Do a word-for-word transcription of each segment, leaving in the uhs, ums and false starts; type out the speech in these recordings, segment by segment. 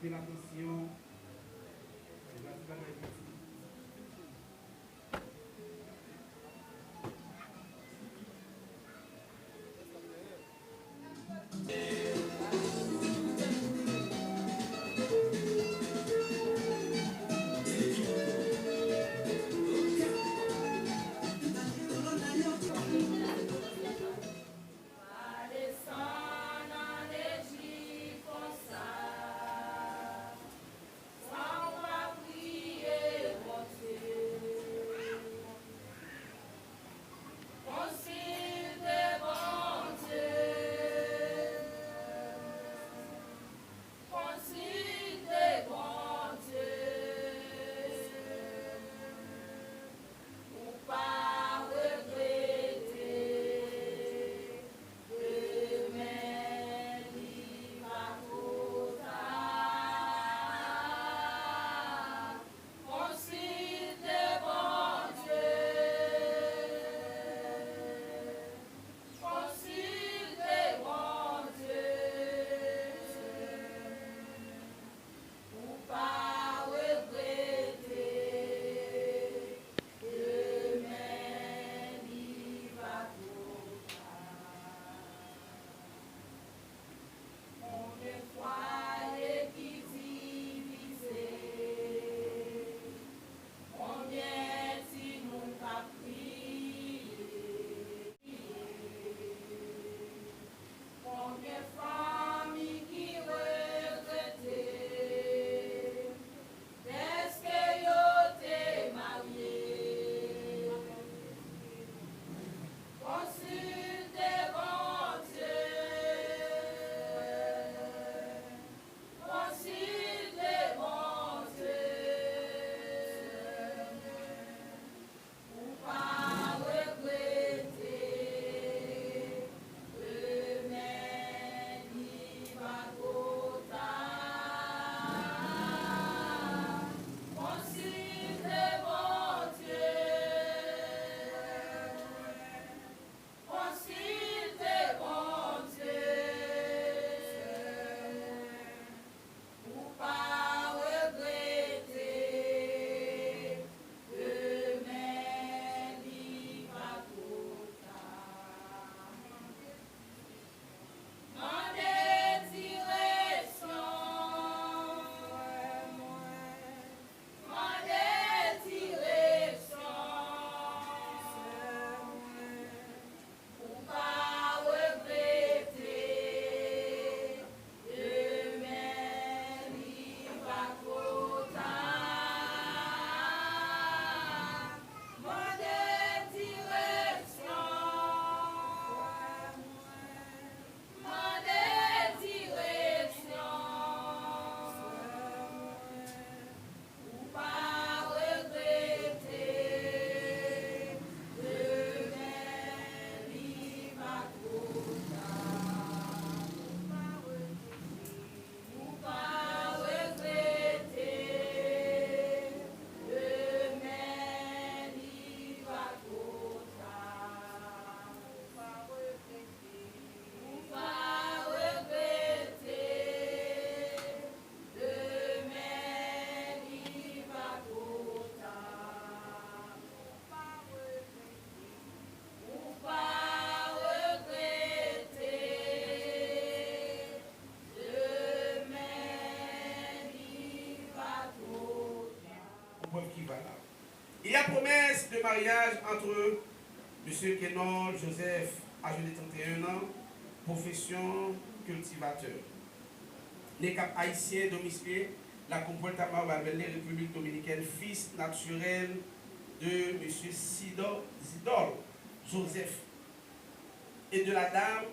Atire latansyon, se pa ti bagay piti. Pa desann ann Ejip konsa, san w pa priye Bondye. Konsilte Bondye. Konsilte Bondye, ou pa regrete, demen li pa twò ta. Konsilte Bondye. Konsilte Bondye, ou pa regrete, demen li pa twò ta. Konbyen fwaye ki divize? Konbyen timoun k ap kriye? Konbyen fanmi ki regrete dèske yo te marye? Konsilte Bondye. Konsilte Bondye, ou pa regrete, demen li pa twò ta. Konsilte Bondye. Konsilte Bondye, ou pa regrete, demen li pa twò ta. Mande direksyon. Mande direksyon, ou pa regrete, demen li pa twò ta. Mande direksyon, mande direksyon. Ou pa regrete, demen li pa twò ta. Ou pa regrete, demen li pa twò ta. Ou pa regrete, ou pa regrete. Demen li pa twò ta. Ou pa regrete. Ou pa regrete. Demen li pa twò ta. Pou prèv ki valab. Il y a promesse de mariage entre Monsieur Kenol Joseph, âgé de trente et un ans, profession cultivateur, né Cap-Haïtien, domicilié La Compuerta, Maubal Bèlè, République Dominicaine, fils naturel de Monsieur Sidor, Isidore Joseph et de la dame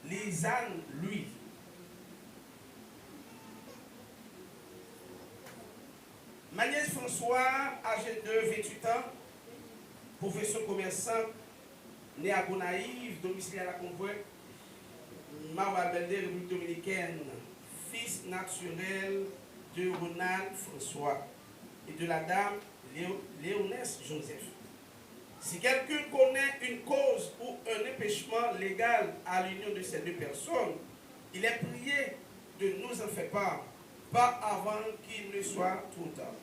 Lizanne Louis. Magnès François, âgé de vingt-huit ans, profession commerçant, né à Gonayiv, domicilié à La Convert, Maubal Bèlè, République Dominicaine, fils naturel de Ronald François et de la dame Léo-, Léonesse Joseph. Si quelqu'un connaît une cause ou un empêchement légal à l'union de ces deux personnes, il est prié de nous en faire part. Pas avant qu'il ne soit trop tard.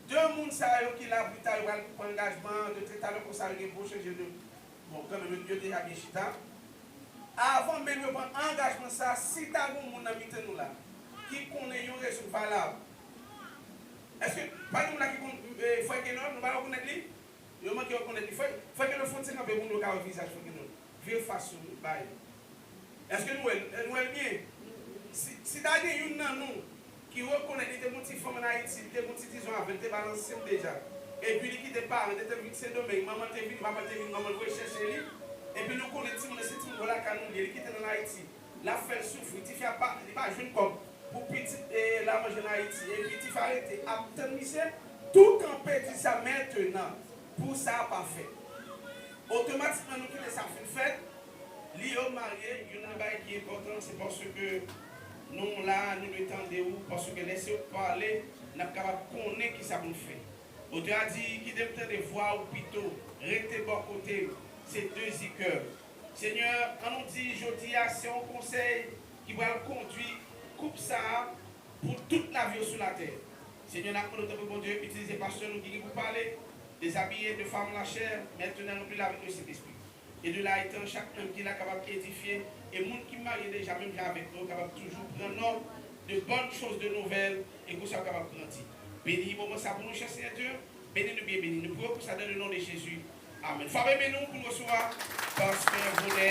De moun sa yo ki la pita, yo pral pran angajman, de talè konsa yo gen pou chanje de. Bon, kanmenm, yo, yo deja byen chita. Avan menm yo pran angajman sa, si ta gon moun nan mitan nou la ki konnen yon rezon valab, èske pa gen moun la ki konn, eh, frè Kenòl, nou pa rekonèt li? Yo manke rekonèt li. Frè, frè Kenòl, fè yon ti kanpe pou nou ka wè vizaj frè Kenòl. Vire fas ou bay. Èske nou wè l, nou wè l byen? Si, si ta gen youn nan nou ki rekonèt li te gon ti fanm ann Ayiti, li te gon ti dizon avè l, te balanse l deja. Epi li kite paran, te, te vin Sendomeng, manman l te vini, papa l te vini, manman l voye chèche li. Epi nou konnen timoun nan se timoun bò lakay nou li ye, li kite l ann Ayiti. L ap fè l soufri. Tifi a pa, li pa jwenn kòb pou pitit, e, l al manje ann Ayiti. Epi tifi a rete ap tann misye, tou kanpe di sa mentenan pou sa pa fèt. Otomatikman nou kite sa fin fèt, li yo marye, youn nan bagay ki enpòtan, se paske nou la, nou dwe tande ou, paske lè se ou k pale, n ap kapab konnen kisa pou n fè. Otè a di, kite m tande vwa ou pito, rete bò kote m, se dezi kè. Senyè, an nou di, jodi a, se yon konsèy ki pral kondwi koup sa a pou tout lavi yo sou latè. Senyè, n ap mande w tanpri, Bondye, itilize pastè nou ki gen pou pale, dezabiye de fam lachè, mentenan ranpli l avèk le Sentespri. E de la etan, chak nanm ki la kapab edifye, e moun ki marye deja, menm jan avèk nou, kapab toujou pran nòt de bòn choz, de nouvèl, e konsa yo kapab grandi. Beni moman sa pou nou, chè Senyè Dye. Beni nou byen, beni nou. Priye pou sa dans le nom de Jésus. Amèn. Frape men nou pou nou resevwa pastè Volè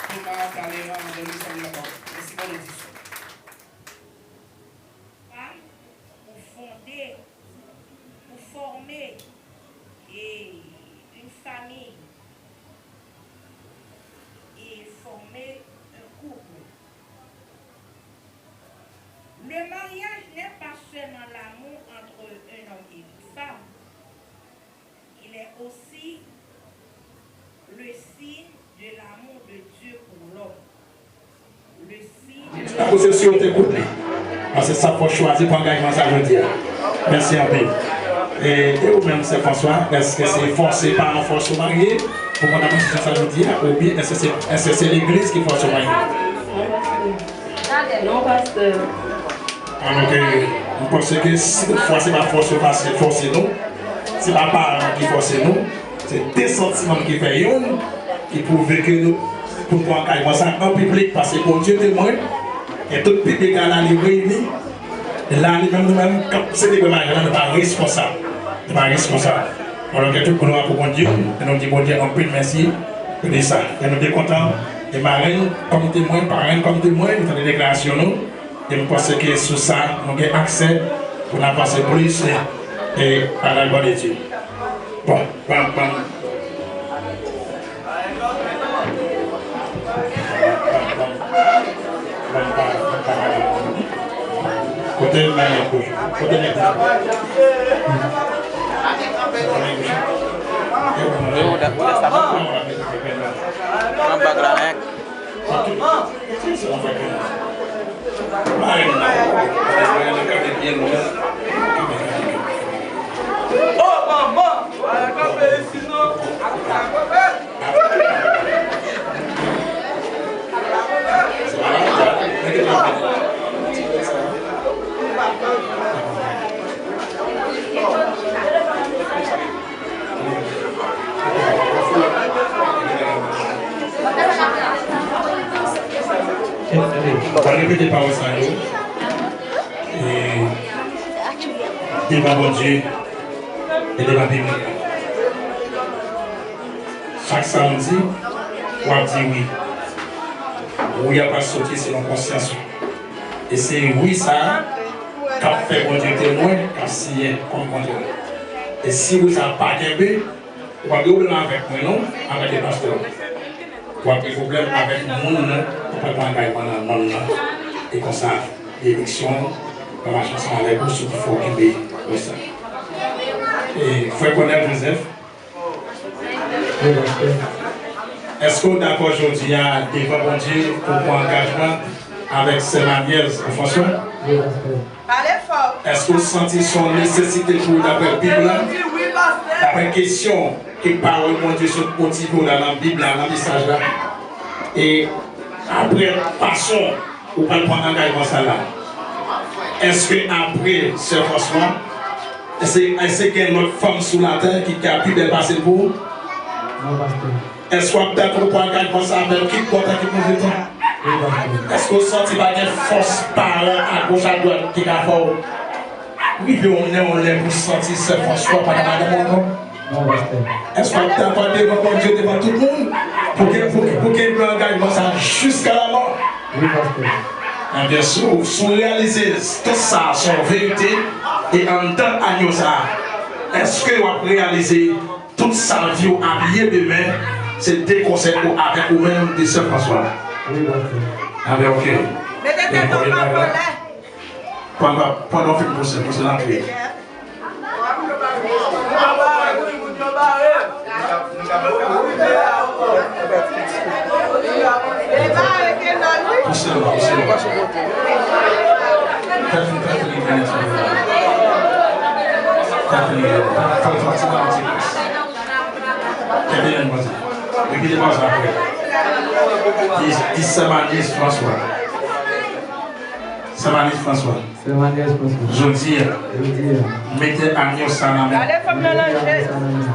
Thomas Talleyrand dans le sang de la parole. Mèsi, bòn odisyon. Fam pou fonde, pou fòme, e, une famille, et former un couple. Le mariage n'est pas seulement l'amour entre un homme et une femme, il est aussi le signe de l'amour de Dieu pour l'homme. Le signe de Akoz se si yo te koute. Paske sa fò chwazi pou angajman sa jodi a. Mèsi anpil. E, e ou menm, sè François, èske se fòse, paran fòse w marye pou pran desizyon sa jodi a, oubyen èske se, èske se legliz ki fòse w marye? Non, pastè. Alò ke, m panse ke si toutfwa se pa fòse, fòse, fòse nou, se pa paran ki fòse nou, se de santiman ki fè youn, ki pwouve ke nou, pou n pran angajman sa an piblik, paske Bondye temwen, e tout piblik la, la li reyini, la li menm, nou menm, k ap selebre maryaj la, nou pa responsab. Nou pa responsab. Alò ke tout glwa pou Bondye, e nou di Bondye anpil mèsi pou de sa. E nou byen kontan, e marenn kòm temwen, parenn kòm temwen, nou tande deklarasyon nou. E m panse ke sou sa, nou gen aksè pou n avanse plis, e, e, a la glwa de Dye. Bon, bon, bon. Kote men, kote men. Pran bag la, nèg. Oh, manman! Mwen repete pawòl sa yo, e, devan Bondye e devan piblik la. Chak sa m di, w ap di wi. Wi a pral soti selon konsyans ou. E se wi sa a k ap fè Bondye temwen, k ap siyen kòm kontrè. E si wi sa a pa kenbe, ou p ap gen pwoblèm avèk mwen non, avèk pastè. W ap gen pwoblèm avèk moun nan, ou pa pran angajman nan nonm nan. E konsa, benediksyon an va mache ansanm avèk ou si w fè w kenbe konsa. E frè Cornel Joseph, èske w dakò jodi a devan Bondye pou w pran angajman avèk sè Manyèz François? Pale fò. Èske w santi se yon nesesite pou ou daprè Bib la? Daprè kesyon ke pawòl Bondye sot motive w la nan Bib la, nan mesaj la? E aprè fason ou pral pran angajman sa la? Èske apre Sè Franswa, èske, èske gen lòt fanm sou latè ki ka pi bèl pase l pou ou? Non, pastè. Èske w ap dakò pou angajman sa avè l, kit bon tan, kit move tan? Wi, pastè. Èske w santi pa gen fòs paran agoch adwat ki ka fè w rive yon lè, yon lè pou w santi Sè Franswa pa nan madanm ou ankò? Non, pastè. Èske w ap dakò devan Bondye, devan tout moun, pou ke, pou, pou ke nou angajman sa jiska lamò? Wi, pastè. Ebyen, si w, si w reyalize tout sa se yon verite, e anndan anyo sa, èske w ap reyalize tout sa vi w ap ye demen, se de konsèy ou avèk ou menm de Sè Franswa? Wi, pastè. Ebyen, ok. Mete tèt ansanm anlè. Pandan, pandan w fin pouse, pouse l antre. Pouse l, pouse l. Fè l fin, fè l fin li vini sou li. Fè l fin li vini. Fè l fè l ti pase. Kenbe l ann pase. Epi li pase apre. Di, di Sè Malis Franswa. Sè Malis Franswa. Sè Malis Franswa. Jodi a. Jodi a. Mete anyo sa nan men. Gade fanm nan nan je.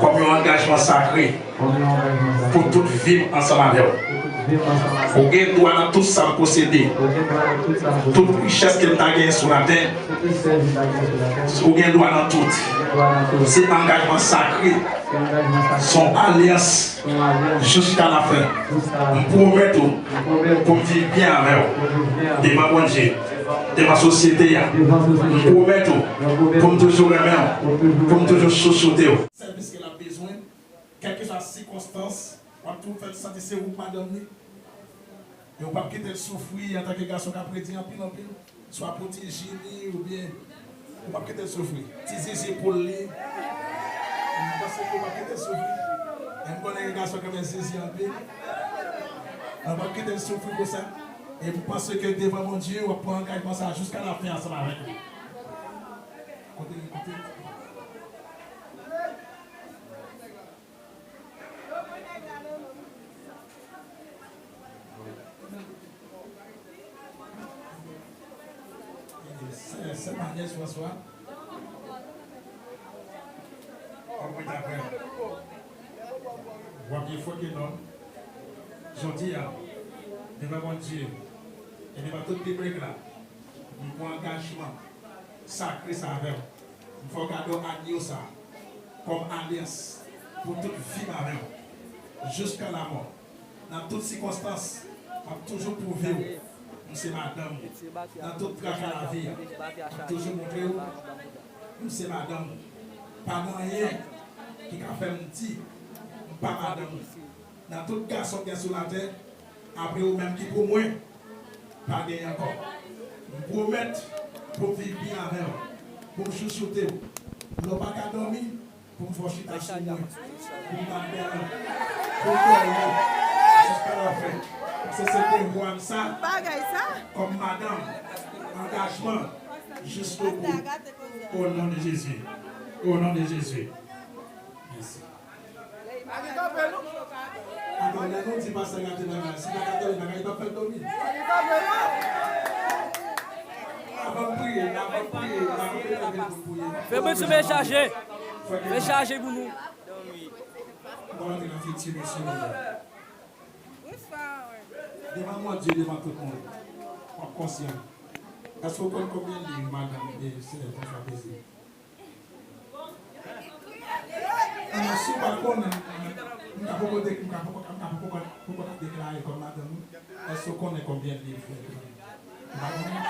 Kòm yon angajman sakre. Kòm yon angajman sakre. Pou tout vi m ansanm avè w. Pou tout vi m ansanm avè w. Ou gen dwa nan tout sa m posede. Ou gen dwa nan tout sa m posede. Tout richès ke m ta genyen sou latè. Tout richès ke m ta genyen sou latè. Ou gen dwa nan tout. Ou gen dwa nan tout. Se angajman sakre. Se angajman sakre. Se yon alyans. Se yon alyans. Jiska lafen. Jiska lafen. M pwomèt ou. M pwomèt ou. Pou m viv byen avè w. Pou m viv byen avè w. Devan Bondye. Devan sosyete a. Devan sosyete a. M pwomèt ou pou m toujou renmen w, pou m toujou chouchoute w. Sèvis ke l ap bezwen, kèlkeswa sikonstans, w ap toujou fè l santi se ou k madanm li. E w p ap kite l soufri antanke gason k ap redi anpil, anpil. Swa pou ti ji li, oubyen ou p ap kite l soufri. Ti zizi poul li. M panse ke w p ap kite l soufri. E m konnen gen gason k renmen zizi anpil. Ou p ap kite l soufri pou sa. E m panse ke devan Bondye, w ap pran angajman sa a jiska lafen ansanm avèk li. Kote, kote. Sè, sè Malis Franswa. Kòm mwen ta kwè. W ap gen fòk enon. Jodi a, devan Bondye, e devan tout piblik la, m pran angajman sakre sa avè w. M fè w kado anyo sa, kòm alyans, pou tout vi m avè w. Jiska lamò. Nan tout sikonstans, m ap toujou pwouve w m se madanm ou. Nan tout traka lavi a, m ap toujou montre w m se madanm ou. Pa gen anyen ki ka fè m di m pa madanm ou. Nan tout gason k gen sou latè, apre ou menm ki pou mwen, pa genyen ankò. M pwomèt pou m viv byen avè w, pou m chouchoute w. Lè w pa ka dòmi, pou m fè w chita sou mwen, pou m bat bèl, pou m bèl jiska lafen. Paske se devwa m sa, kòm madanm, angajman, jusqu'au bout. Au nom de Jésus. Au nom de Jésus. Mèsi. Atò, lè nou di pastè gate bagay, si pa ka tande bagay, li p ap fè l dòmi. Avan m priye, avan m priye, avan m priye, avan m priye. Fè bèt sou men chaje. Fè chaje pou nou. Bon, antre nan fiti, mesye. Devan Bondye, devan tout moun. W ap konsyan. Èske w konn konbyen liv madanm e sè François peze? Alò, si w pa konnen, m ka poko de-, m ka poko, m ka poko, poko ta deklare kòm madanm ou. Èske w konnen konbyen liv frè Claude? Ou pa konnen?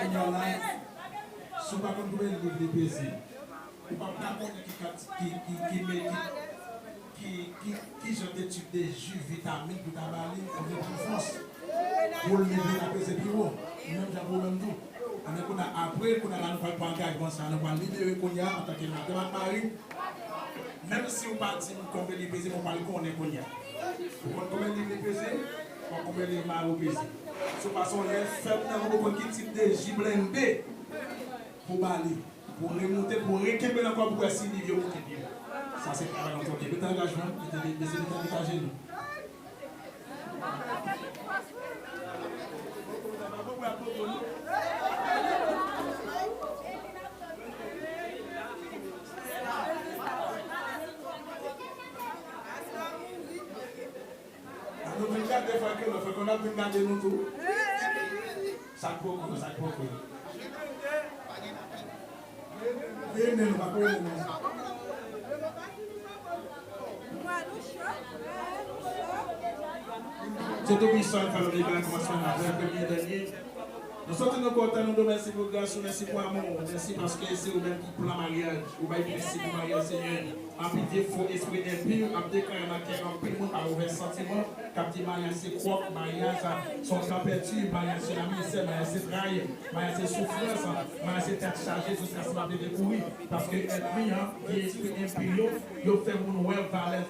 Kounye a la, si w pa konn konbyen liv li peze, ou p ap ka konnen ki kant-, ki, ki, ki, ki, ki, ki, ki jan de tip de ji, vitamin pou ta ba li, konbyen pou fòs. Pou l leve l ap peze pi wo, menm jan pou ou menm tou. Anben kounye a, apre, kounye a la, nou pral pran angajman sa a, nou pral libere kounye a antanke madanm ak mari. Menm si ou pa di m konbyen li peze, men ou pral konnen kounye a. Ou konn konbyen liv li peze, ou konn konbyen liv mari w peze. Si w pase yon lè fèb nan men w, ou konn ki tip de ji blende pou w ba li. Pou w remoute, pou w rekenbe l ankò, pou w wè si liv yo moute pi wo. Sa se travay nou fè. Mete angajman, mete, mete, mete ajenou. An nou vin gade frè Kenòl, frè Kenòl vin gade nou tou. Sa k poko, sa k poko. Vini, nou pa konnen non. Dye Toupisan, fè nou li gran kòmansman avèk premye dènye. Nou soti nou kontan, nou di w mèsi pou gras ou, mèsi pou amou w, mèsi paske se ou menm ki plan maryaj, ou bay prensip pou maryaj, Senyè. Anpil vye fo espri enpi ap deklare nan kè anpil moun pa movè santiman, k ap di maryaj se kwòk, maryaj se yon tan pèdi, maryaj se lamize, maryaj se trayi, maryaj se soufrans, maryaj se tèt chaje jiskaske l ap leve kouri. Paske ènmi an, vye espri enpi yo, yo fè moun wè valè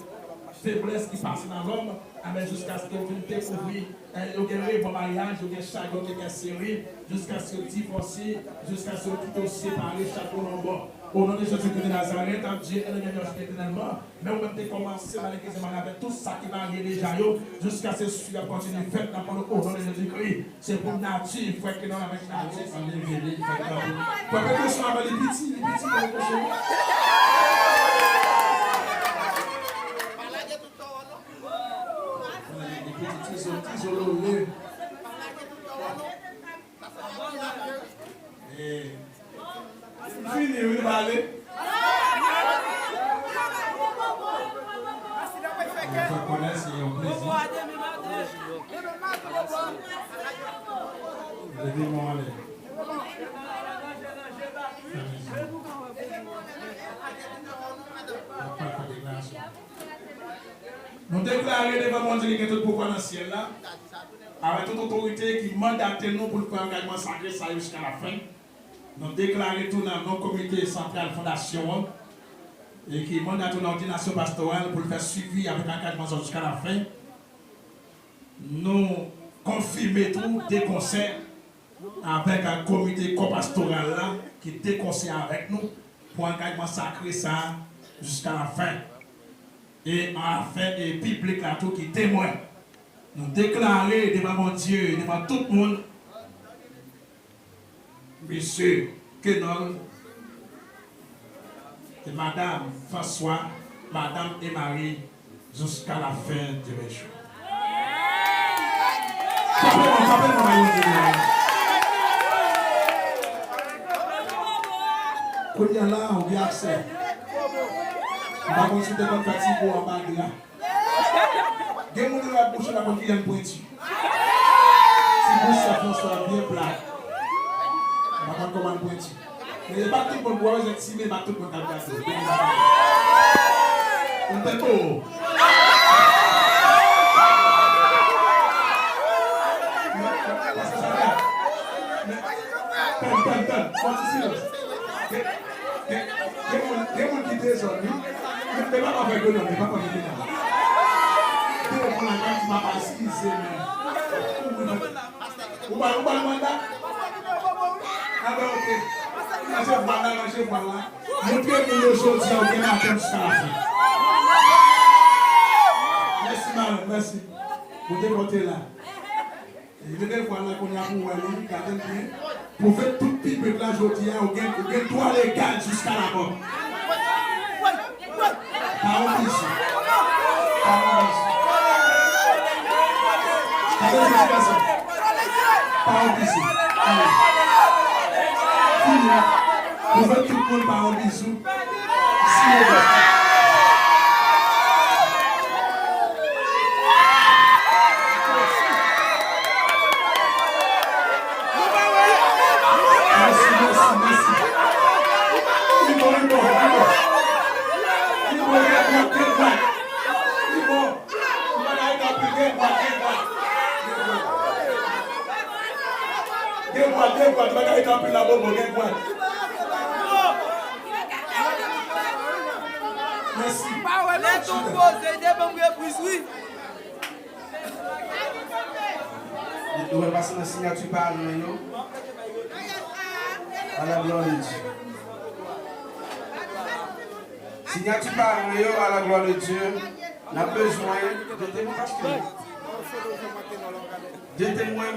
feblès ki pase nan lòm, enben jiskaske yo vin dekouvri, eh, yo gen remò maryaj, yo gen chagren, yo gen kè sere, jiskaske yo divòse, jiskaske yo kite yo separe chak moun yon bò. Au nom de Jésus-Christ de Nazareth, Dieu est le meilleur, Etènèlman. Men ou menm te kòmanse malediksyon avèk tout sa ki marye deja yo, jiskaske sou ap kontinye fèt nan non, au nom de Jésus-Christ. Se pou nati, frè Kenòl avèk nati, sa leve li, fè kanpe. Fè prekosyon avè li piti, li piti, fè prekosyon. Li piti, ti zo, ti zo lole. Eh. Fini, wi, li pale. Mwen fè konnen se yon plezi. Leve men w anlè. Fè mezi. N ap pral fè deklarasyon. Nou deklare devan Bondye ki gen tout pouvwa nan syèl la, avèk tout otorite ki mandate nou pou n pran angajman sakre sa a jiska lafen. Nou deklare tou nan non Komite Santral Fondasyon an, e ki mandate nou nan òdinasyon pastoral pou l fè swivi avèk angajman sa a jiska lafen. Nou konfime tou de konsè avèk, a, komite kò pastoral la ki te konseye avèk nou pou angajman sakre sa a jiska lafen. E anfen, e piblik la tou ki temwen. Nou deklare devan Bondye, devan tout moun, mesye Kenòl, e madam François, madam e mari, jusqu'à la fin de mes jours. Frape non, frape non, bay Bondye glwa. Kounye a la, ou gen aksè. M pa konn si w te konn fè ti bo anba dra. Gen moun ki wè bouch ou la konn ki jan l pwenti. Ti bouch sa François byen plat. M pa konn kòman l pwenti. Men e pa tout moun, pou w wè se ti, men e pa tout moun k ap gade w. Yon tèt o. Men, paske sa fè. Men, tann, tann, tann. Fò ti silans. Gen, gen, gen moun, gen moun ki dezòd, wi. Men, men papa fè grenn, men papa fè grenn. Gen moun la, papa, eskize, men. Ou ba, ou ba l manda? A ben, oke. Ranje vwal la, ranje vwal la. Montre moun yo jodi a, ou gen maten jiska lafen. Mèsi, madanm, mèsi. Ou te pote la. Leve vwal la kounye a pou w wè li, gade l byen. Pwofèt tout piblik la jodi a, ou gen, ou gen dwa legal jiska lamò. Pa yon bizou. Pa yon bizou. Gade ti gason. Pa yon bizou. Ale. Fini. Pwofèt tout moun pa yon bizou. Si yo vle. Mèsi, mèsi, mèsi. Li bon, li bon, li bon. Li bon, li bon, li bon. Li bon. Ou pa ka ret anpil, gen vwal, gen vwal. Gen vwal, gen vwal. Ou pa ka ret anpil la, bon, bon, gen vwal. Mèsi. Pa wè lè ton poze, de bon vre priz, wi. Nou pral pase nan siyati paran yo. A la glwa de Dye. Siyati paran yo, a la glwa de Dye. N ap bezwen de temwen pastè. Jete mwen